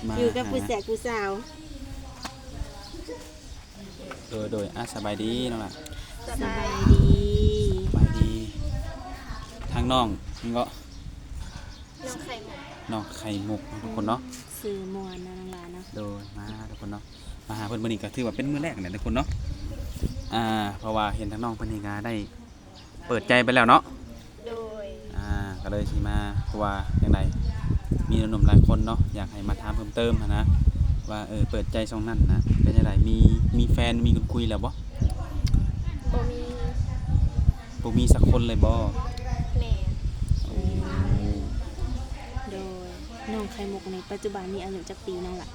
ມາຢູ່ກັບຜູ້ແຊກຜູ້ສາວ. ໂດຍ ໂດຍ ອ່າ ສະບາຍດີນ້ອງຫຼ້າ. ສະບາຍດີ. ສະບາຍດີ. ທາງນ້ອງນີ້ເກາະ ນ້ອງໄຂ່ມຸກ ນ້ອງໄຂ່ມຸກເນາະ ທຸກຄົນເນາະ. ຊື່ມ່ວນເນາະນ້ອງຫຼ້າເນາະ. ໂດຍ ມາທຸກຄົນເນາະ ມາຫາເພິ່ນມື້ນີ້ກໍຖືວ່າເປັນມື້ແລກແຫຼະທຸກຄົນເນາະ. ອ່າ ເພາະວ່າເຫັນທາງນ້ອງເພິ່ນນີ້ກໍໄດ້ ເປີດໃຈໄປແລ້ວເນາະ. ໂດຍ. ອ່າ ກໍເລີຍຊິມາ ເພາະວ່າຈັ່ງໃດ ມີໜຸ່ມໆຫຼາຍຄົນເນາະ ຢາກໃຫ້ມາຖາມເພີ່ມເຕີມຫັ້ນນະ ວ່າ ເອີ ເປີດໃຈຊ່ອງນັ້ນນະ ເປັນຈັ່ງໃດ ມີ ມີແຟນ ມີຄົນຄຸຍແລ້ວບໍ່? ບໍ່ມີ. ບໍ່ມີສັກຄົນເລີຍບໍ່? ແມ່ນ. ໂອ້ ໂດຍ. ນ້ອງໄຂ່ມຸກນີ້ ປັດຈຸບັນນີ້ອາຍຸຈັກປີນ້ອງລະ?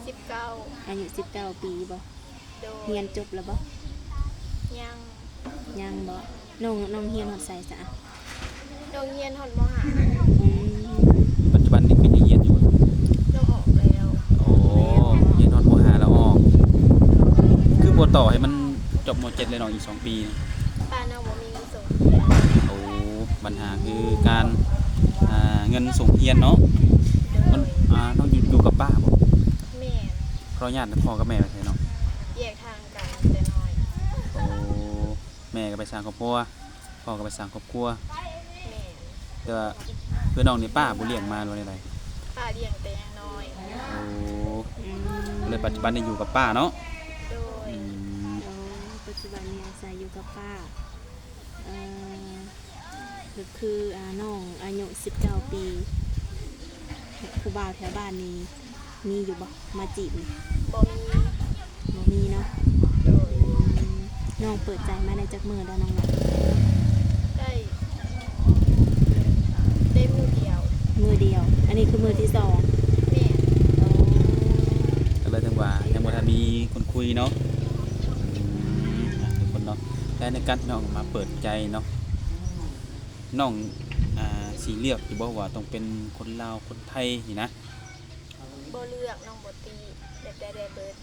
ສິບເກົ້າ. ອາຍຸສິບເກົ້າປີບໍ່? ໂດຍ. ຮຽນຈົບແລ້ວບໍ່? ຍັງ. ຍັງບໍ່? ນ້ອງ ນ້ອງຮຽນຮອດໃສຊະ? ນ້ອງຮຽນຮອດ ມໍຫ້າ. ອືມ ປັດຈຸບັນນີ້ກໍຍັງຮຽນຢູ່ບໍ່? ນ້ອງອອກແລ້ວ. ໂອ້ ຮຽນຮອດ ມໍຫ້າ ແລ້ວອອກ. ຄືບໍ່ຕໍ່ໃຫ້ມັນຈົບ ມໍເຈັດ ເລີຍນ້ອງ ອີກສອງປີ? ປ້ານ້ອງບໍ່ມີເງິນສົ່ງຮຽນ. ໂອ້ ບັນຫາຄືການ ອ່າ ເງິນສົ່ງຮຽນເນາະ. ໂດຍ. ມັນ ອ່າ ນ້ອງຢູ່ ຢູ່ກັບປ້າບໍ່? ແມ່ນ. ຂໍອະນຸຍາດ ພໍ່ກັບແມ່ໄປໃສນ້ອງ? ແຍກທາງກັນແຕ່ນ້ອຍ. ໂອ້ ແມ່ກໍໄປສ້າງຄອບຄົວ ພໍ່ກໍໄປສ້າງຄອບຄົວ. ແມ່ນ. ແຕ່ວ່າຄືນ້ອງນີ້ ປ້າບໍ່ລ້ຽງມາ ຫຼືວ່າແນວໃດ? ປ້າລ້ຽງແຕ່ຍັງນ້ອຍ. ໂອ້ ອືມ ກໍເລີຍປັດຈຸບັນນີ້ຢູ່ກັບປ້າເນາະ. ໂດຍ. ອືມ ໂອ້ ປັດຈຸບັນນີ້ອາໄສຢູ່ກັບປ້າ. ເອີ ກໍຄື ອ່າ ນ້ອງອາຍຸສິບເກົ້າປີ ຜູ້ບ່າວແຖວບ້ານນີ້ມີຢູ່ບໍ່ ມາຈີບນີ້? ບໍ່ມີ. ບໍ່ມີເນາະ. ໂດຍ. ອືມ ນ້ອງເປີດໃຈມາໄດ້ຈັກມື້ແລ້ວນ້ອງລະ? ໄດ້ ໄດ້ມື້ດຽວ. ມື້ດຽວ. ອັນນີ້ຄືມື້ທີສອງ? ແມ່ນ. ໂອ້ ກໍເລີຍຈັ່ງວ່າຍັງບໍ່ທັນມີຄົນຄຸຍເນາະ. ອືມ ອ່ະ ທຸກຄົນເນາະ ແລະໃນການທີ່ນ້ອງມາເປີດໃຈເນາະ ນ້ອງ ອ່າ ຊິເລືອກຢູ່ບໍ່ວ່າຕ້ອງເປັນຄົນລາວ ຄົນໄທນີ້ນະ? ບໍ່ເລືອກ ນ້ອງບໍ່ຕິ ແບບໃດໄດ້ເບິດ.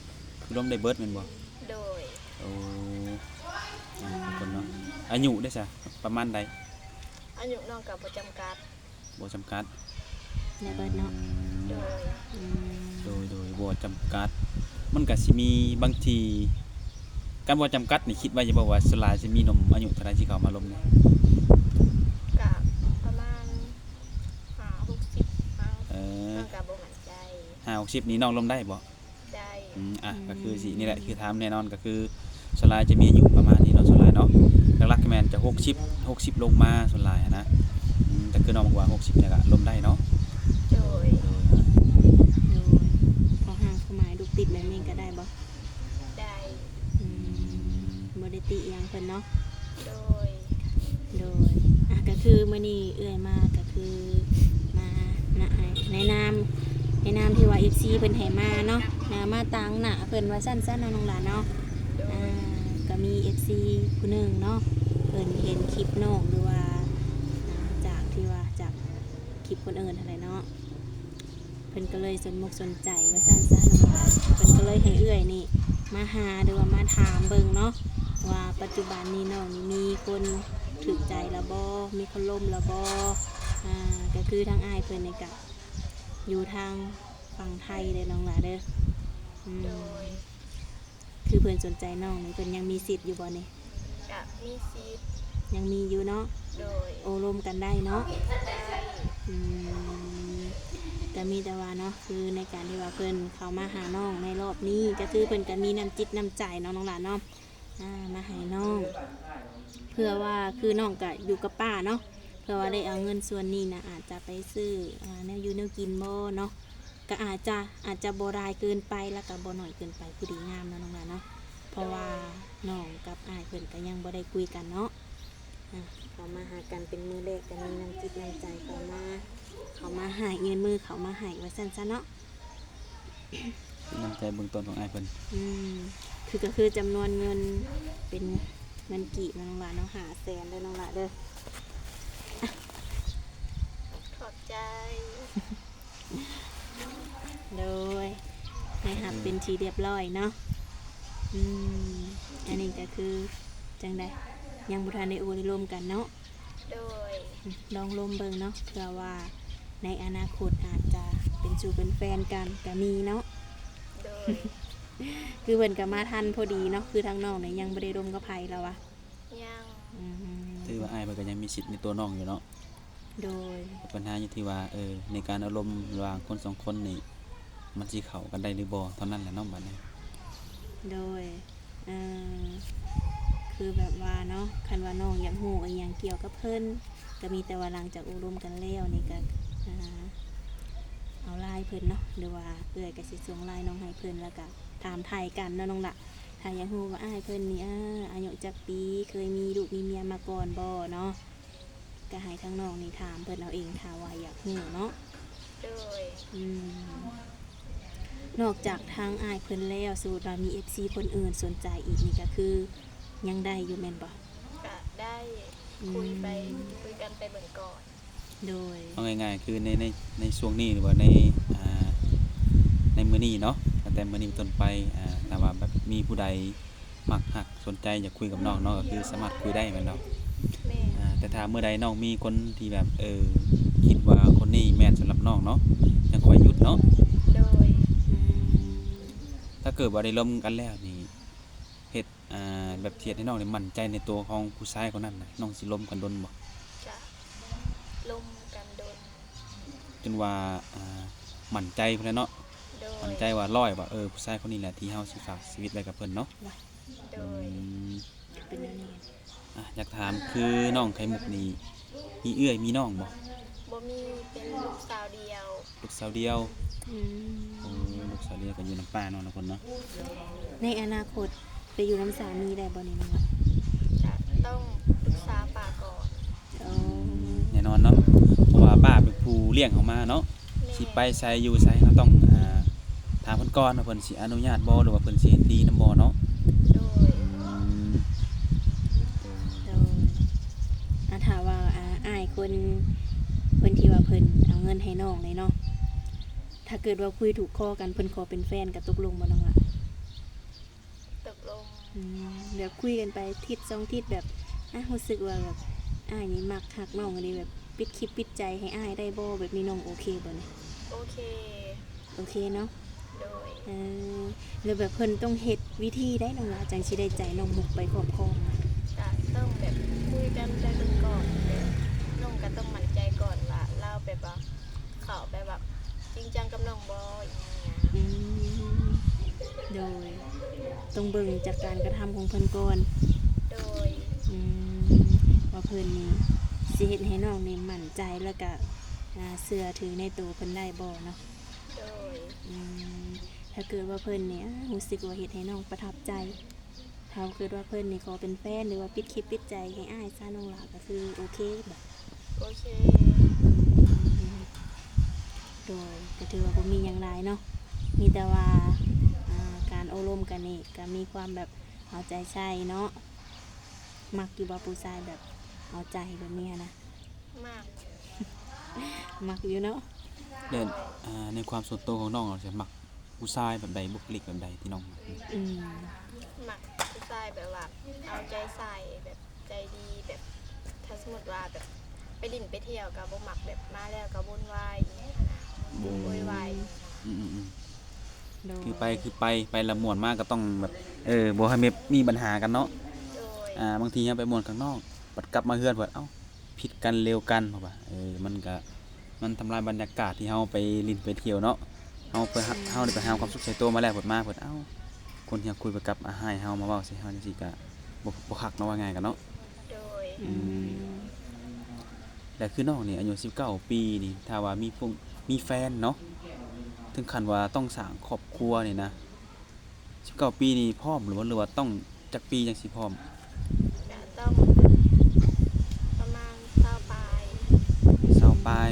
ຄືລົມໄດ້ເບິດແມ່ນບໍ່? ໂດຍ. ໂອ້ ອ່າ ທຸກຄົນເນາະ ອາຍຸເດ້ຊະ ປະມານໃດ? ອາຍຸນ້ອງກໍບໍ່ຈຳກັດ. ບໍ່ຈຳກັດ ໄດ້ເບິດເນາະ. ອືມ ໂດຍ. ອືມ ໂດຍ ໂດຍ ບໍ່ຈຳກັດ ມັນກະຊິມີບາງທີ ການບໍ່ຈຳກັດນີ້ ຄິດໄວ້ຢູ່ບໍ່ວ່າສ່ວນຫຼາຍຊິມີໜຸ່ມອາຍຸເທົ່າໃດທີ່ເຂົ້າມາລົມນີ້? ກະປະມານຫ້າຫົກສິບ. ເອີ ນ້ອງກະບໍ່ໝັ້ນໃຈ. ຫ້າຫົກສິບນີ້ນ້ອງລົມໄດ້ບໍ່? ໄດ້. ອືມ ອ່ະ ອືມ ກໍຄືຊິ ນີ້ແຫຼະ ຄືຖາມແນ່ນອນ ກໍຄືສ່ວນຫຼາຍຈະມີອາຍຸປະມານນີ້ເນາະ ສ່ວນຫຼາຍເນາະ ຫຼັກໆກໍແມ່ນຈະຫົກສິບ ຫົກສິບລົງມາສ່ວນຫຼາຍຫັ້ນນະ. ອືມ ແຕ່ຄືນ້ອງບອກວ່າຫົກສິບນີ້ກໍລົມໄດ້ເນາະ. ໂດຍ. ໂດຍ ໂດຍ ພໍຮ່າງຄວາມໝາຍລູກຕິດແບບນີ້ກໍໄດ້ບໍ່? ໄດ້. ອືມ ອືມ ບໍ່ໄດ້ຕິຫຍັງເພິ່ນເນາະ. ໂດຍ. ໂດຍ ອ່ະ ກໍຄືມື້ນີ້ເອື້ອຍມາ ກໍຄືມານະ ໃນນາມ ໃນນາມທີ່ວ່າເອັຟຊີເພິ່ນໃຫ້ມາເນາະ ນະ ມາຕາງໜ້າເພິ່ນວ່າຊັ້ນຊະເນາະ ນ້ອງຫຼ້າເນາະ. ໂດຍ. ອ່າ ກໍມີເອັຟຊີຜູ້ໜຶ່ງເນາະ ເພິ່ນເຫັນຄລິບນ້ອງ ຫຼືວ່າ ອ່າ ຈາກທີ່ວ່າ ຈາກຄລິບຄົນອື່ນຫັ້ນແຫຼະເນາະ ເພິ່ນກໍເລີຍສົນອົກສົນໃຈວ່າຊັ້ນຊະ ເພິ່ນກໍເລີຍໃຫ້ເອື້ອຍນີ້ມາຫາ ຫຼືວ່າມາຖາມເບິ່ງເນາະ ວ່າປັດຈຸບັນນີ້ນ້ອງນີ້ມີຄົນຖືກໃຈແລ້ວບໍ່? ມີຄົນລົມແລ້ວບໍ່? ອ່າ ກໍຄືທາງອ້າຍເພິ່ນນີ້ກະຢູ່ທາງຝັ່ງໄທເດີນ້ອງຫຼ້າເດີ. ອືມ ໂດຍ. ຄືເພິ່ນສົນໃຈນ້ອງນີ້ ເພິ່ນຍັງມີສິດຢູ່ບໍ່ນີ້? ກະມີສິດ. ຍັງມີຢູ່ເນາະ. ໂດຍ. ໂອ້ລົມກັນໄດ້ເນາະ. ໄດ້. ອືມ ກະມີແຕ່ວ່າເນາະ ຄືໃນການທີ່ວ່າເພິ່ນເຂົ້າມາຫານ້ອງໃນລອບນີ້ ກະຄືເພິ່ນກະມີນ້ຳຈິດນ້ຳໃຈເນາະ ນ້ອງຫຼ້າເນາະ ອ່າ ມາໃຫ້ນ້ອງ ເພື່ອວ່າ ຄືນ້ອງກະຢູ່ກັບປ້າເນາະ ເພື່ອວ່າໄດ້ເອົາເງິນສ່ວນນີ້ນະ ອາດຈະໄປຊື້ ອ່າ ແນວຢູ່ແນວກິນບໍ່ເນາະ. ກໍອາດຈະ ອາດຈະບໍ່ຫຼາຍເກີນໄປ ແລ້ວກໍບໍ່ໜ້ອຍເກີນໄປ ພໍດີງາມເນາະ ນ້ອງຫຼ້າເນາະ ເພາະວ່ານ້ອງກັບອ້າຍເພິ່ນກໍຍັງບໍ່ໄດ້ຄຸຍກັນເນາະ. ອ່າ ເຂົ້າມາຫາກັນເປັນມື້ແລກ ກໍມີນ້ຳຈິດນ້ຳໃຈເຂົ້າມາ ເຂົ້າມາໃຫ້ ຍື່ນມືເຂົ້າມາໃຫ້ວ່າຊັ້ນຊະເນາະ. ເປັນນ້ຳໃຈເບື້ອງຕົ້ນຂອງອ້າຍເພິ່ນ. ອືມ ຄື ກໍຄືຈຳນວນເງິນເປັນເງິນກີບເນາະ ນ້ອງຫຼ້າເນາະ ຫ້າແສນເດີ ນ້ອງຫຼ້າເດີ. ຂອບໃຈ. ໂດຍ ໄດ້ຮັບເປັນທີ່ຮຽບຮ້ອຍເນາະ. ອືມ ອັນນີ້ກໍຄືຈັ່ງໃດ ຍັງບໍ່ທັນໄດ້ໂອ້ໄດ້ລົມກັນເນາະ. ໂດຍ. ລອງລົມເບິ່ງເນາະ ເພື່ອວ່າ ໃນອະນາຄົດອາດຈະເປັນຊູ່ເປັນແຟນກັນກະມີເນາະ. ໂດຍ ຄືເພິ່ນກະມາທັນພໍດີເນາະ ຄືທາງນ້ອງນີ້ຍັງບໍ່ໄດ້ລົມກັບໃຜລະວະ? ຍັງ. ອືມ ຖືວ່າອ້າຍເພິ່ນກໍຍັງມີສິດໃນຕົວນ້ອງຢູ່ເນາະ. ໂດຍ ບັນຫາຢູ່ທີ່ວ່າ ເອີ ໃນການອາລົມລະຫວ່າງຄົນສອງຄົນນີ້ ມັນຊິເຂົ້າກັນໄດ້ຫຼືບໍ່ເທົ່ານັ້ນແຫຼະເນາະ ບັດນີ້. ໂດຍ ເອີ ຄືແບບວ່າເນາະ ຄັນວ່ານ້ອງຢາກຮູ້ອີ່ຫຍັງກ່ຽວກັບເພິ່ນ ກໍມີແຕ່ວ່າຫຼັງຈາກໂອ້ລົມກັນແລ້ວນີ້ກໍ ອ່າ ເອົາ LINE ເພິ່ນເນາະ ຫຼືວ່າເອື້ອຍກໍຊິສົ່ງ LINE ນ້ອງໃຫ້ເພິ່ນ ແລ້ວກໍຖາມໄຖ່ກັນເນາະນ້ອງລະ. ຖ້າຢາກຮູ້ວ່າອ້າຍເພິ່ນນີ້ ອາ ອາຍຸຈັກປີ ເຄີຍມີລູກມີເມຍມາກ່ອນບໍ່ເນາະ ກໍໃຫ້ທາງນ້ອງນີ້ຖາມເພິ່ນເອົາເອງ ຖ້າວ່າຢາກຮູ້ເນາະ. ໂດຍ ອືມ ນອກຈາກທາງອ້າຍເພິ່ນແລ້ວ ສົມມຸດວ່າມີເອັຟຊີຄົນອື່ນສົນໃຈອີກນີ້ ກໍຄືຍັງໄດ້ຢູ່ແມ່ນບໍ່? ກະໄດ້ ອືມ ຄຸຍໄປ ຄຸຍກັນໄປເບິ່ງກ່ອນ. ໂດຍ ເອົາງ່າຍໆ ຄືໃນ ໃນ ໃນຊ່ວງນີ້ ຫຼືວ່າໃນ ອ່າ ໃນມື້ນີ້ເນາະ ຕັ້ງແຕ່ມື້ນີ້ເປັນຕົ້ນໄປ ອ່າ ຖ້າວ່າແບບມີຜູ້ໃດມັກຮັກສົນໃຈຢາກຄຸຍກັບນ້ອງເນາະ ກໍຄືສາມາດຄຸຍໄດ້ແມ່ນບໍ່? ແມ່ນ. ອ່າ ແຕ່ຖ້າມື້ໃດນ້ອງມີຄົນທີ່ແບບ ເອີ ຄິດວ່າຄົນນີ້ແມ່ນສຳລັບນ້ອງເນາະ ຈັ່ງຄ່ອຍຢຸດເນາະ. ໂດຍ ອືມ ຖ້າເກີດວ່າໄດ້ລົມກັນແລ້ວນີ້ ເຮັດ ອ່າ ແບບເຮັດໃຫ້ນ້ອງນີ້ໝັ້ນໃຈໃນຕົວຂອງຜູ້ຊາຍຄົນນັ້ນນະ ນ້ອງຊິລົມກັນດົນບໍ່? ກະລົມກັນດົນ ຈົນວ່າ ອ່າ ໝັ້ນໃຈພຸ້ນແຫຼະເນາະ. ໂດຍ ໝັ້ນໃຈວ່າຮ້ອຍວ່າ ເອີ ຜູ້ຊາຍຄົນນີ້ແຫຼະທີ່ເຮົາຊິຝາກຊີວິດໄວ້ກັບເພິ່ນເນາະ. ໂດຍ ອືມ ເປັນແນວນີ້. ອ່ະ ຢາກຖາມ ຄືນ້ອງໄຂ່ມຸກນີ້ ມີເອື້ອຍມີນ້ອງບໍ່? ບໍ່ມີ ເປັນລູກສາວດຽວ. ລູກສາວດຽວ. ອືມ ໂອ້ ລູກສາວດຽວກໍຢູ່ນຳປ້າເນາະ ທຸກຄົນເນາະ. ໃນອະນາຄົດໄປຢູ່ນຳສາມີໄດ້ບໍ່ນີ້ນ້ອງ? ຈະຕ້ອງປຶກສາປ້າກ່ອນ. ໂອ້ ອືມ ແນ່ນອນເນາະ ເພາະວ່າປ້າເປັນຜູ້ລ້ຽງເຮົາມາເນາະ. ແມ່ນ. ຊິໄປໃສຢູ່ໃສ ເຮົາຕ້ອງ ອ່າ ຖາມເພິ່ນກ່ອນວ່າເພິ່ນຊິອະນຸຍາດບໍ່ ຫຼືວ່າເພິ່ນຊິເຫັນດີນຳບໍ່ເນາະ. ໂດຍ ອືມ ໂດຍ ອາ ຖ້າວ່າ ອາ ອ້າຍຄົນ ຄົນທີ່ວ່າເພິ່ນເອົາເງິນໃຫ້ນ້ອງນີ້ເນາະ ຖ້າເກີດວ່າຄຸຍຖືກຄໍກັນ ເພິ່ນຂໍເປັນແຟນ ກໍຕົກລົງບໍ່ນ້ອງລະ? ຕົກລົງ. ອືມ ແບບຄຸຍກັນໄປທິດສອງທິດ ແບບ ອາ ຮູ້ສຶກວ່າແບບອ້າຍນີ້ມັກຮັກນ້ອງອີ່ຫຼີ ແບບປິດຄິດປິດໃຈໃຫ້ອ້າຍໄດ້ບໍ່? ແບບນີ້ນ້ອງໂອເຄບໍ່ນີ້? ໂອເຄ. ໂອເຄເນາະ. ໂດຍ ເອີ ແລ້ວແບບເພິ່ນຕ້ອງເຮັດວິທີໃດນ້ອງຫຼ້າ ຈັ່ງຊິໄດ້ໃຈນ້ອງມຸກໄປຄອບຄອງ? ກະຕ້ອງແບບຄຸຍກັນໄປເບິ່ງກ່ອນ ແບບນ້ອງກະຕ້ອງໝັ້ນໃຈກ່ອນວ່າລາວແບບວ່າ ເຂົາແບບວ່າຈິງຈັງກັບນ້ອງບໍ່ ອີ່ຫຍັງ. ອືມ ໂດຍ ຕ້ອງເບິ່ງຈາກການກະທຳຂອງເພິ່ນກ່ອນ. ໂດຍ ອືມ ວ່າເພິ່ນນີ້ຊິເຮັດໃຫ້ນ້ອງນີ້ໝັ້ນໃຈ ແລ້ວກະ ອ່າ ເຊື່ອຖືໃນໂຕເພິ່ນໄດ້ບໍ່ເນາະ? ໂດຍ ອືມ ຖ້າເກີດວ່າເພິ່ນນີ້ ອາ ຮູ້ສຶກວ່າເຮັດໃຫ້ນ້ອງປະທັບໃຈ ຖ້າເກີດວ່າເພິ່ນນີ້ຂໍເປັນແຟນ ຫຼືວ່າປິດຄິດປິດໃຈໃຫ້ອ້າຍຊະ ນ້ອງຫຼ້າກໍຄືໂອເຄບໍ່? ໂອເຄ. ໂດຍ ກໍຖືວ່າບໍ່ມີຫຍັງຫຼາຍເນາະ ມີແຕ່ວ່າ ອ່າ ການໂອ້ລົມກັນນີ້ກໍມີຄວາມແບບເອົາໃຈໃສ່ເນາະ. ມັກຢູ່ບໍ່ ຜູ້ຊາຍແບບເອົາໃຈແບບນີ້ຫັ້ນນະ? ມັກ. ມັກຢູ່ເນາະ. ແລ້ວ ອ່າ ໃນຄວາມສ່ວນຕົວຂອງນ້ອງ ຈະມັກຜູ້ຊາຍແບບໃດ ບຸກຄະລິກແບບໃດທີ່ນ້ອງມັກ? ອືມ ມັກຜູ້ຊາຍແບບວ່າເອົາໃຈໃສ່ ແບບໃຈດີ ແບບ ຖ້າສົມມຸດວ່າແບບໄປຫຼິ້ນໄປທ່ຽວກໍບໍ່ມັກ ແບບມາແລ້ວກໍວຸ່ນວາຍອີ່ຫຍັງຫັ້ນນະ ໂວຍວາຍ. ອືມໆໆ ໂດຍ ຄືໄປ ຄືໄປ ໄປລະມ່ວນ ມາກໍຕ້ອງແບບ ເອີ ບໍ່ໃຫ້ແບບມີບັນຫາກັນເນາະ. ໂດຍ ອ່າ ບາງທີເຮົາໄປມ່ວນຂ້າງນອກ ບັດກັບມາເຮືອນເພິ່ນ ເອົ້າ ຜິດກັນເລວກັນ ເພາະວ່າ ເອີ ມັນກະ ມັນທຳລາຍບັນຍາກາດທີ່ເຮົາໄປຫຼິ້ນໄປທ່ຽວເນາະ. ເຮົາໄປ ເຮົາໄດ້ໄປຫາຄວາມສຸກໃສ່ໂຕມາແລ້ວ ເພິ່ນມາເພິ່ນ ເອົ້າ ຄົນທີ່ເຮົາຄຸຍໄປກັບ ອາ ອ້າຍເຮົາມາເວົ້າໃສ່ເຮົາຈັ່ງຊີ້ກະ ບໍ່ ບໍ່ຄັກເນາະ ວ່າງ່າຍກັນເນາະ. ໂດຍ ອືມ ແລ້ວຄືນ້ອງນີ້ອາຍຸສິບເກົ້າປີນີ້ ຖ້າວ່າມີຜູ້ ມີແຟນເນາະ ເຖິງຂັ້ນວ່າຕ້ອງສ້າງຄອບຄົວນີ້ນະ ສິບເກົ້າປີນີ້ພ້ອມຫຼືບໍ່ ຫຼືວ່າຕ້ອງຈັກປີຈັ່ງຊິພ້ອມ? ກະຕ້ອງປະມານຊາວປາຍ. ຊາວປາຍ.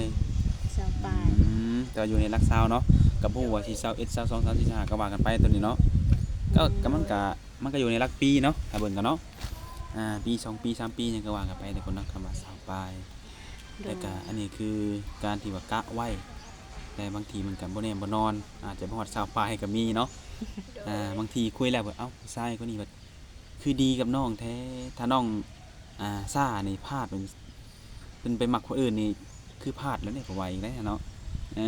ຊາວປາຍ ອືມ ແຕ່ວ່າຢູ່ໃນຫຼັກຊາວເນາະ ກໍບໍ່ຮູ້ວ່າຊິຊາວເອັດ ຊາວສອງ ຊາວສາມ ຊາວສີ່ ຊາວຫ້າ ກໍວ່າກັນໄປ ໂຕນີ້ເນາະ. ກໍ ກໍມັນກໍ ມັນກໍຢູ່ໃນຫຼັກປີເນາະ ຖ້າເບິ່ງກັນເນາະ ອ່າ ປີ ສອງປີ ສາມປີ ຫຍັງກໍວ່າກັນໄປ ທຸກຄົນເນາະ ຄຳວ່າຊາວປາຍ. ໂດຍ ແລ້ວກະອັນນີ້ຄືການທີ່ວ່າກະໄວ້ ແຕ່ບາງທີມັນກະບໍ່ແນ່ບໍ່ນອນ ອາດຈະບໍ່ຮອດຊາວປາຍກະມີເນາະ. ໂດຍ ອ່າ ບາງທີຄຸຍແລ້ວແບບ ເອົ້າ ຜູ້ຊາຍຄົນນີ້ແບບຄືດີກັບນ້ອງແທ້ ຖ້ານ້ອງ ອ່າ ຊ້ານີ້ພາດ ເປັນ ເປັນໄປມັກຄົນອື່ນນີ້ ຄືພາດແລ້ວນີ້ ເພາະວ່າອີກແລ້ວເນາະ ເອີ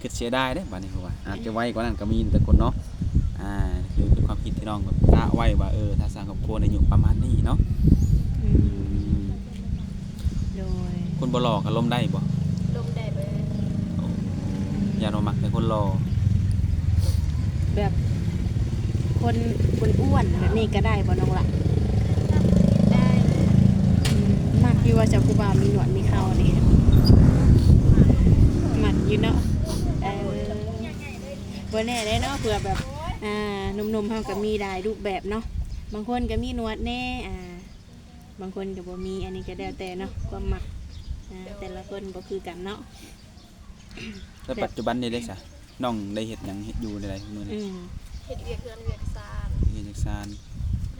ຄິດເສຍດາຍເດ້ບາດນີ້ ເພາະວ່າອາດຈະໄວກວ່ານັ້ນກໍມີ ແຕ່ຄົນເນາະ ອ່າ ຄືເປັນຄວາມຄິດທີ່ນ້ອງແບບກະໄວ້ວ່າ ເອີ ຖ້າສ້າງຄອບຄົວໃນອາຍຸປະມານນີ້ເນາະ ອືມ ອືມ ໂດຍ ຄົນບໍ່ຫຼໍ່ກໍລົມໄດ້ບໍ່? ລົມໄດ້ເບີດ ໂອ້ ຢ້ານວ່າມັກແຕ່ຄົນຫຼໍ່ ແບບ ຄົນອ້ວນໆແບບນີ້ກໍໄດ້ບໍ່ນ້ອງລະ? ໄດ້ ອືມ ມັກຢູ່ວ່າຊະ ຜູ້ບ່າວມີໜວດມີເຂົານີ້ ມັກຢູ່ເນາະ ເອີ ບໍ່ແນ່ເດ້ເນາະ ເພື່ອແບບ ອ່າ ໜຸ່ມໆເຮົາກໍມີຫຼາຍຮູບແບບເນາະ ບາງຄົນກໍມີໜວດແດ່ ອ່າ ບາງຄົນກໍບໍ່ມີ ອັນນີ້ກໍແລ້ວແຕ່ເນາະ ຄວາມມັກ ອ່າ ແຕ່ລະຄົນບໍ່ຄືກັນເນາະ. ແລ້ວປັດຈຸບັນນີ້ເດ້ຊະ ນ້ອງໄດ້ເຮັດຫຍັງ ເຮັດຢູ່ແນວໃດມື້ນີ້? ອືມ ເຮັດວຽກເຮືອນວຽກຊານ ເຮັດວຽກຊານ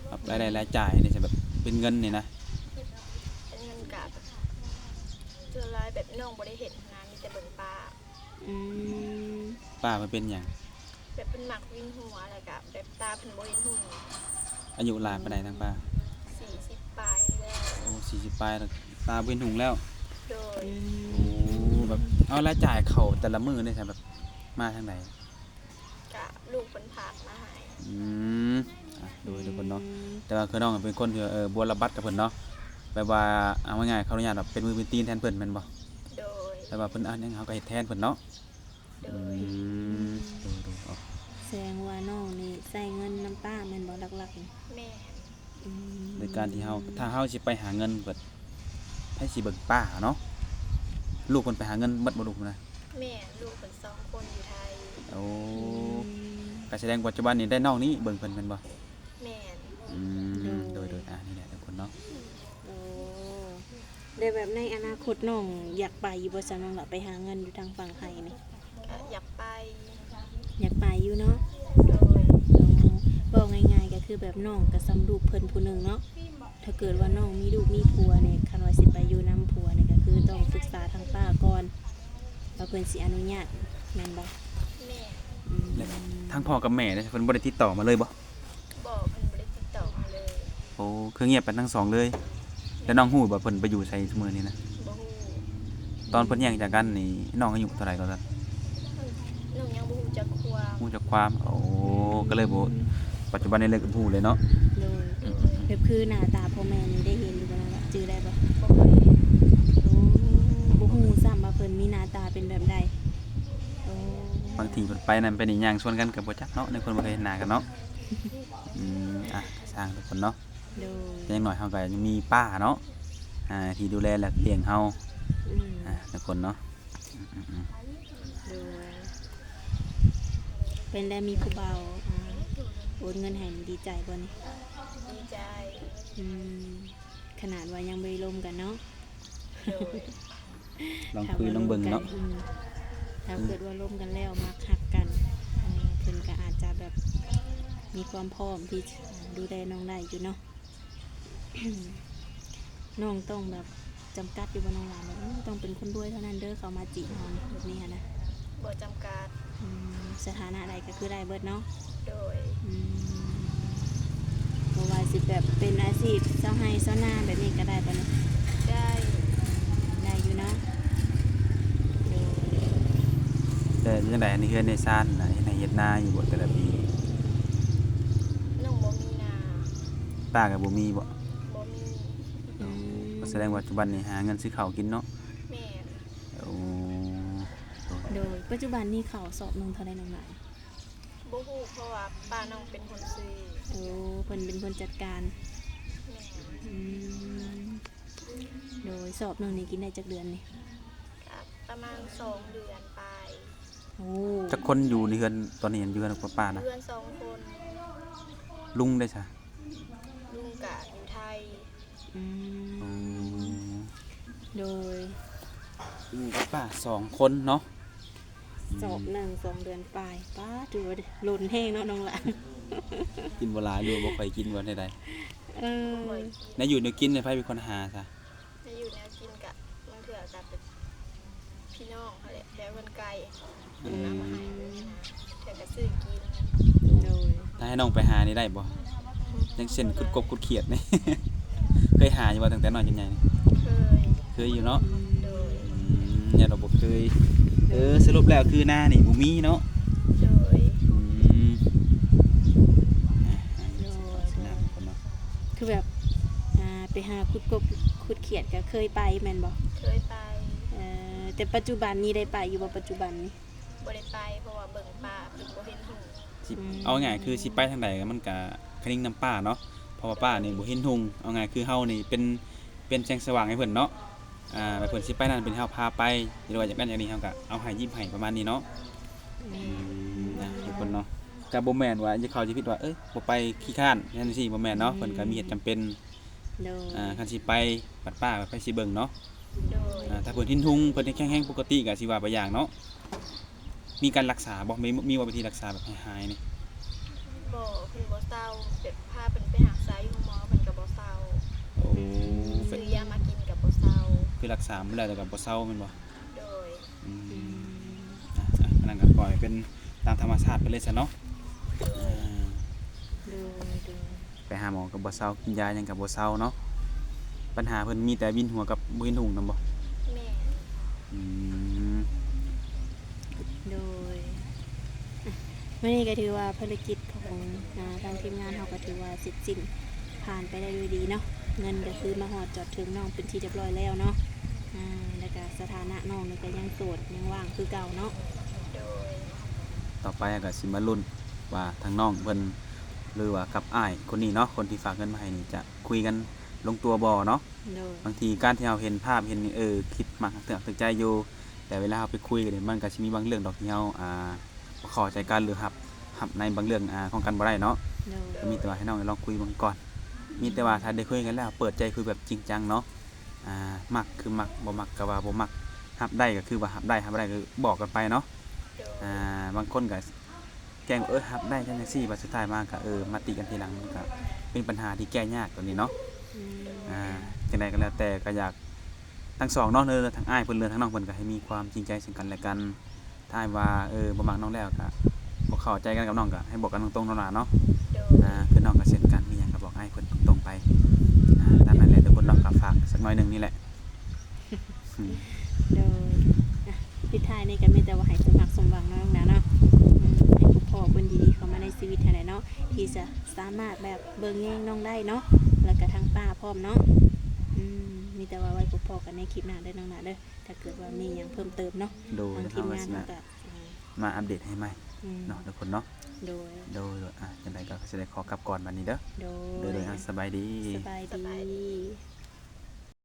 ແບບລາຍໄດ້ລາຍຈ່າຍເດ້ຊະ ແບບເປັນເງິນນີ້ນະ? ເປັນເງິນກະສ່ວນຫຼາຍແບບນ້ອງບໍ່ໄດ້ເຮັດຫັ້ນນະ ມີແຕ່ເບິ່ງປ້າ. ອືມ ປ້າເພິ່ນເປັນຫຍັງ? ແບບເພິ່ນມັກວິນຫົວ ແລ້ວກະແບບຕາເພິ່ນບໍ່ເຫັນຫຸ່ງ. ອາຍຸຫຼາຍປານໃດທາງປ້າ? ສີ່ສິບປາຍແລ້ວ. ໂອ້ ສີ່ສິບປາຍແລ້ວ ຕາບໍ່ເຫັນຫຸ່ງແລ້ວ. ໂດຍ ອືມ ໂອ້ ແບບ ເອົາ ລາຍຈ່າຍເຂົ້າແຕ່ລະມື້ນີ້ຊະ ແບບມາທາງໃດ? ກະລູກເພິ່ນຝາກມາໃຫ້. ອືມ ອ່ະ ໂດຍ ອືມ ທຸກຄົນເນາະ ແຕ່ວ່າຄືນ້ອງເປັນຄົນທີ່ ເອີ ບົວລະບັດກັບເພິ່ນເນາະ ແບບວ່າ ເອົາງ່າຍໆ ຂໍອະນຸຍາດວ່າເປັນມືເປັນຕີນແທນເພິ່ນແມ່ນບໍ່? ໂດຍ ແບບວ່າເພິ່ນເອົາຫຍັງເຮົາກໍເຮັດແທນເພິ່ນເນາະ. ໂດຍ ອືມ ໂດຍໆ ເອົາ ສະແດງວ່ານ້ອງນີ້ໃຊ້ເງິນນຳປ້າແມ່ນບໍ່ຫຼັກໆນີ້? ແມ່ນ ອືມ ໂດຍການທີ່ເຮົາ ຖ້າເຮົາຊິໄປຫາເງິນ ແບບໃຜຊິເບິ່ງປ້າເນາະ? ລູກເພິ່ນໄປຫາເງິນໝົດບໍ່ ລູກນະ? ແມ່ນ ລູກເພິ່ນສອງຄົນຢູ່ໄທ. ໂອ້ ອືມ ກໍສະແດງປັດຈຸບັນນີ້ໄດ້ນ້ອງນີ້ເບິ່ງເພິ່ນແມ່ນບໍ່? ແມ່ນ ອືມ ໂດຍ ໂດຍໆ ອ່າ ນີ້ແຫຼະທຸກຄົນເນາະ. ໂອ້ ແລ້ວແບບໃນອະນາຄົດນ້ອງຢາກໄປຢູ່ບໍ່ຊະ ນ້ອງລະ ໄປຫາເງິນຢູ່ທາງຝັ່ງໄທນີ້? ກໍຢາກໄປ ຢາກໄປຢູ່ເນາະ. ໂດຍ ເວົ້າງ່າຍໆ ກໍຄືແບບນ້ອງກໍສ່ຳລູກເພິ່ນຜູ້ໜຶ່ງເນາະ. ຖ້າເກີດວ່ານ້ອງມີລູກມີຜົວນີ້ ຄັນວ່າຊິໄປຢູ່ນຳຜົວນີ້ ກໍຄືຕ້ອງປຶກສາທາງປ້າກ່ອນ ວ່າເພິ່ນຊິອະນຸຍາດແມ່ນບໍ່? ແມ່ນ ອືມ ແລ້ວທາງພໍ່ກັບແມ່ເດ ເພິ່ນບໍ່ໄດ້ຕິດຕໍ່ມາເລີຍບໍ່? ບໍ່ ເພິ່ນບໍ່ໄດ້ຕິດຕໍ່ມາເລີຍ. ໂອ້ ຄືງຽບກັນທັງສອງເລີຍ. ແລ້ວນ້ອງຮູ້ບໍ່ເພິ່ນໄປຢູ່ໃສຊຸມື້ນີ້ນະ? ບໍ່ຮູ້. ຕອນເພິ່ນແຍກຈາກກັນນີ້ ນ້ອງອາຍຸເທົ່າໃດກໍຊັ້ນ? ນ້ອງຍັງບໍ່ຮູ້ຈັກຄວາມ. ຮູ້ຈັກຄວາມ ໂອ້ ກໍເລີຍບໍ່ ປັດຈຸບັນນີ້ເລີຍກໍບໍ່ຮູ້ເລີຍເນາະ. ໂດຍ ອືມໆໆ ແບບຄືໜ້າຕາພໍ່ແມ່ນີ້ໄດ້ເຫັນຢູ່ບໍ່ນ້ອງລະ? ຈື່ໄດ້ບໍ່? ບໍ່ເຄີຍເຫັນ. ໂອ້ ບໍ່ຮູ້ຊ້ຳວ່າເພິ່ນມີໜ້າຕາເປັນແບບໃດ. ໂອ້ ບາງທີເພິ່ນໄປນັ້ນໄປນີ້ ຍ່າງຊວນກັນກໍບໍ່ຈັກເນາະ ໃນຄົນບໍ່ເຄີຍເຫັນໜ້າກັນເນາະ. ອືມ ອ່ະ ຊ່າງທຸກຄົນເນາະ. ໂດຍ ແຕ່ຢ່າງໜ້ອຍເຮົາກໍຍັງມີປ້າເນາະ ອ່າ ທີ່ດູແລ ແລະ ລ້ຽງເຮົາ. ອືມ ອ່າ ທຸກຄົນເນາະ. ອືມໆໆ ໂດຍ ເປັນໄດ້ມີຜູ້ບ່າວ ອ່າ ໂອນເງິນໃຫ້ນີ້ ດີໃຈບໍ່ນີ້? ດີໃຈ. ອືມ ຂະໜາດວ່າຍັງບໍ່ໄດ້ລົມກັນເນາະ. ໂດຍ ລອງຄຸຍລອງເບິ່ງເນາະ. ອືມ ຖ້າເກີດວ່າລົມກັນແລ້ວ ມັກຮັກກັນ ເພິ່ນກໍອາດຈະແບບມີຄວາມພ້ອມທີ່ຈະດູແລນ້ອງໄດ້ຢູ່ເນາະ. ນ້ອງຕ້ອງແບບຈຳກັດຢູ່ບໍ່ນ້ອງຫຼານ ແບບຕ້ອງເປັນຄົນລວຍເທົ່ານັ້ນເດີ ເຂົ້າມາຈີບເຮົານີ້ ແບບນີ້ຫັ້ນນະ? ບໍ່ຈຳກັດ. ອືມ ສະຖານະໃດກໍຄືໄດ້ເບິດເນາະ? ໂດຍ. ອືມ ບໍ່ວ່າຊິແບບເປັນອາຊີບຊາວໄຮ່ຊາວນາແບບນີ້ກໍໄດ້ບໍ່ນີ້? ໄດ້. ໄດ້ຢູ່ເນາະ. ໂດຍ. ແຕ່ຈັ່ງໃດ ໃນເຮືອນໃນຊານນະ ເຮັດໄຮ່ເຮັດນາຢູ່ບໍ່ແຕ່ລະປີ? ນ້ອງບໍ່ມີນາ. ປ້າກໍບໍ່ມີບໍ່? ບໍ່ມີ. ອືມ ສະແດງວ່າປັດຈຸບັນນີ້ຫາເງິນຊື້ເຂົ້າກິນເນາະ? ແມ່ນ. ໂອ້ ໂດຍ. ໂດຍ ປັດຈຸບັນນີ້ເຂົ້າສອບໜຶ່ງເທົ່າໃດນ້ອງຫຼານ? ບໍ່ຮູ້ ເພາະວ່າປ້ານ້ອງເປັນຄົນຊື້. ໂອ້ ເພິ່ນເປັນຄົນຈັດການ. ແມ່ນ. ອືມ ໂດຍ. ສອບໜຶ່ງນີ້ກິນໄດ້ຈັກເດືອນນີ້? ກໍປະມານສອງເດືອນປາຍ. ໂອ້ ຈັກຄົນຢູ່ໃນເຮືອນຕອນນີ້? ຢູ່ເຮືອນກັບປ້ານະ? ເຮືອນສອງຄົນ. ລຸງເດຊະ? ລຸງກະຢູ່ໄທ. ອືມ ໂອ້ ໂດຍ. ລຸງກັບປ້າສອງຄົນເນາະ. ອືມ ສອບໜຶ່ງສອງເດືອນປາຍ. ປ້າ ຖືວ່າລົ້ນແຮງເນາະນ້ອງຫຼານ. ກິນບໍ່ຫຼາຍ ຫຼືວ່າບໍ່ຄ່ອຍກິນ ວ່າແນວໃດ? ເອີ ແນວຢູ່ແນວກິນໃຫ້ໃຜເປັນຄົນຫາຊະ? ແນວຢູ່ແນວກິນກະບາງເທື່ອກະເປັນພີ່ນ້ອງຫັ້ນແຫຼະ ແຖວເຮືອນໃກ້ ອືມ ເພິ່ນເອົາມາໃຫ້ ເທື່ອກະຊື້ກິນ. ໂດຍ. ຖ້າໃຫ້ນ້ອງໄປຫານີ້ໄດ້ບໍ່? ຫື? ຢ່າງເຊັ່ນຂຸດກົບຂຸດຂຽດນີ້ ເຄີຍຫາຢູ່ບໍ່ ຕັ້ງແຕ່ນ້ອຍຈົນໃຫຍ່ນີ້? ເຄີຍ. ເຄີຍຢູ່ເນາະ. ໂດຍ. ຍາດວ່າບໍ່ເຄີຍ. ເອີ ສະຫຼຸບແລ້ວຄືນານີ້ບໍ່ມີເນາະ? ໂດຍ. ອືມ ອ່ະ ໂດຍ ສະນັ້ນເນາະ ຄືແບບ ອ່າ ໄປຫາຂຸດກົບຂຸດຂຽດກໍເຄີຍໄປແມ່ນບໍ່? ເຄີຍໄປ. ເອີ ແຕ່ປັດຈຸບັນນີ້ໄດ້ໄປຢູ່ບໍ່ ປັດຈຸບັນນີ້? ບໍ່ໄດ້ໄປ ເພາະວ່າເບິ່ງປາເພິ່ນບໍ່ເຫັນຫຸ່ງ. ຊິ ອືມ ເອົາງ່າຍຄືຊິໄປທາງໃດມັນກະຄະນິງນຳປາເນາະ ເພາະວ່າປານີ້ບໍ່ເຫັນຫຸ່ງ. ເອົາງ່າຍຄືເຮົານີ້ເປັນ ເປັນແສງສະຫວ່າງໃຫ້ເພິ່ນເນາະ. ອ່າ ແລ້ວເພິ່ນຊິໄປນັ້ນເປັນເຮົາພາໄປ ຫຼືວ່າຢາກນັ້ນຢາກນີ້ເຮົາກະເອົາໃຫ້ຍິບໃຫ້ປະມານນີ້ເນາະ. ອືມ ອືມ ນະ ທຸກຄົນເນາະ ກະບໍ່ແມ່ນວ່າຈະເຂົ້າໃຈຜິດວ່າ ເອີຍ ບໍ່ໄປຂີ້ຄ້ານ ຈັ່ງຊີ້ ບໍ່ແມ່ນເນາະ. ອືມ ເພິ່ນກະມີເຫດຈຳເປັນ ໂດຍ ອ່າ ຄັນຊິໄປບັດປ້າໄປໃຜຊິເບິ່ງເນາະ? ໂດຍ ອ່າ ຖ້າເພິ່ນເຫັນຮຸ່ງ ເພິ່ນແຂງແຮງປົກກະຕິກະຊິວ່າໄປຢ່າງເນາະ. ມີການລັກສາບໍ່? ມີ ມີບໍ່ ວິທີລັກສາແບບໃຫ້ຫາຍນີ້? ບໍ່ ເພິ່ນບໍ່ເຊົາ ແບບພາເພິ່ນໄປຮັກສາຢູ່ໂຮງໝໍ ເພິ່ນກະບໍ່ເຊົາ. ໂອ້ ອືມ ຊື້ຢາມາກິນກະບໍ່ເຊົາ. ຄືລັກສາມາແລ້ວ ແຕ່ກະບໍ່ເຊົາແມ່ນບໍ່? ໂດຍ. ອືມ ອືມ ອ່ະ ອັນນັ້ນກະປ່ອຍເປັນຕາມທຳມະຊາດໄປເລີຍຊະເນາະ. ໂດຍ ອ່າ ໂດຍ ໂດຍ. ໄປຫາໝໍກໍບໍ່ເຊົາ ກິນຢາຫຍັງກໍບໍ່ເຊົາເນາະ. ບັນຫາເພິ່ນມີແຕ່ວິນຫົວກັບບໍ່ເຫັນຮຸ່ງນຳບໍ່? ແມ່ນ. ອືມ ໂດຍ. ມື້ນີ້ກໍຖືວ່າພາລະກິດຂອງ ອ່າ ທາງທີມງານເຮົາກໍຖືວ່າເສັດສິ້ນຜ່ານໄປໄດ້ດ້ວຍດີເນາະ. ເງິນກໍຄືມາຮອດຈອດເຖິງນ້ອງເປັນທີ່ຮຽບຮ້ອຍແລ້ວເນາະ. ອ່າ ແລ້ວກໍສະຖານະນ້ອງນີ້ກໍຍັງໂສດ ຍັງວ່າງຄືເກົ່າເນາະ. ໂດຍ. ຕໍ່ໄປກໍຊິມາລຸ້ນວ່າທາງນ້ອງເພິ່ນ ຫຼືວ່າກັບອ້າຍຄົນນີ້ເນາະ ຄົນທີ່ຝາກເງິນມາໃຫ້ນີ້ ຈະຄຸຍກັນລົງຕົວບໍ່ເນາະ? ໂດຍ. ບາງທີການທີ່ເຮົາເຫັນພາບເຫັນ ເອີ ຄລິບມັກຖືກ ຖືກໃຈຢູ່ ແຕ່ເວລາເຮົາໄປຄຸຍກັນນີ້ ມັນກໍຊິມີບາງເລື່ອງດອກທີ່ເຮົາ ອ່າ ບໍ່ເຂົ້າໃຈກັນ ຫຼື ຮັບ ຮັບໃນບາງເລື່ອງ ອ່າ ຂອງກັນບໍ່ໄດ້ເນາະ. ໂດຍ. ກໍມີແຕ່ວ່າໃຫ້ນ້ອງໄດ້ລອງຄຸຍເບິ່ງກ່ອນ. ອືມ. ມີແຕ່ວ່າຖ້າໄດ້ຄຸຍກັນແລ້ວ ເປີດໃຈຄຸຍແບບຈິງຈັງເນາະ. ອ່າ ມັກຄືມັກ ບໍ່ມັກກໍວ່າບໍ່ມັກ ຮັບໄດ້ກໍຄືວ່າຮັບໄດ້ ຮັບບໍ່ໄດ້ກໍບອກກັນໄປເນາະ. ໂດຍ. ອ່າ ບາງຄົນກໍ ແກ້ງ ເອີ ຮັບໄດ້ຈັ່ງຊີ້ ບາດສຸດທ້າຍມາກະ ເອີ ມາຕິກັນທີຫຼັງ ມັນກະເປັນບັນຫາທີ່ແກ້ຍາກຕົວນີ້ເນາະ. ອືມ ອ່າ ຈັ່ງໃດກໍແລ້ວແຕ່ ກໍຢາກທັງສອງເນາະ ເລີ ທັງອ້າຍເພິ່ນ ເລີ ທັງນ້ອງເພິ່ນ ກໍໃຫ້ມີຄວາມຈິງໃຈເຊິ່ງກັນແລະກັນ. ຖ້າວ່າ ເອີ ບໍ່ມັກນ້ອງແລ້ວ ກະບໍ່ເຂົ້າໃຈກັນກັບນ້ອງ ກະໃຫ້ບອກກັນຕົງໆ ເນາະຫຼາເນາະ. ໂດຍ. ອ່າ ຄືນ້ອງກໍເຊັ່ນກັນ ມີຫຍັງກໍບອກອ້າຍເພິ່ນຕົງໆໄປ. ອ່າ ຕາມນັ້ນແຫຼະ ທຸກຄົນເນາະ ກໍຝາກສັກໜ້ອຍໜຶ່ງນີ້ແຫຼະ. ໂດຍ. ອ່ະ ປິດທ້າຍນີ້ກໍມີແຕ່ວ່າໃຫ້ສົມຫວັງສົມຫວັງເນາະນ້ອງດາເນາະ. ອືມ ໃຫ້ພົບພໍ້ຄົນດີໆເຂົ້າມາໃນຊີວິດຫັ້ນແຫຼະເນາະ ທີ່ຈະສາມາດແບບເບິ່ງແຍງນ້ອງໄດ້ເນາະ ແລ້ວກໍທັງປ້າພ້ອມເນາະ. ອືມ ມີແຕ່ວ່າໄວ້ພົບພໍ້ກັນໃນຄລິບໜ້າເດີນ້ອງດາເດີ ຖ້າເກີດວ່າມີຫຍັງເພີ່ມເຕີມເນາະ. ໂດຍ. ທາງທີມງານເຮົາກໍ ເຮົາກໍຊິມາ ອ່າ ມາອັບເດດໃຫ້ໃໝ່ ອືມ ເນາະ ທຸກຄົນເນາະ. ໂດຍ. ໂດຍ ໂດຍ. ອ່ະ ຈັ່ງໃດກໍຊິໄດ້ຂໍກັບກ່ອນບັດນີ້ເດີ. ໂດຍ. ໂດຍ ໂດຍ. ອ່ະ ສະບາຍດີ. ສະບາຍດີ. ສະບາຍດີ.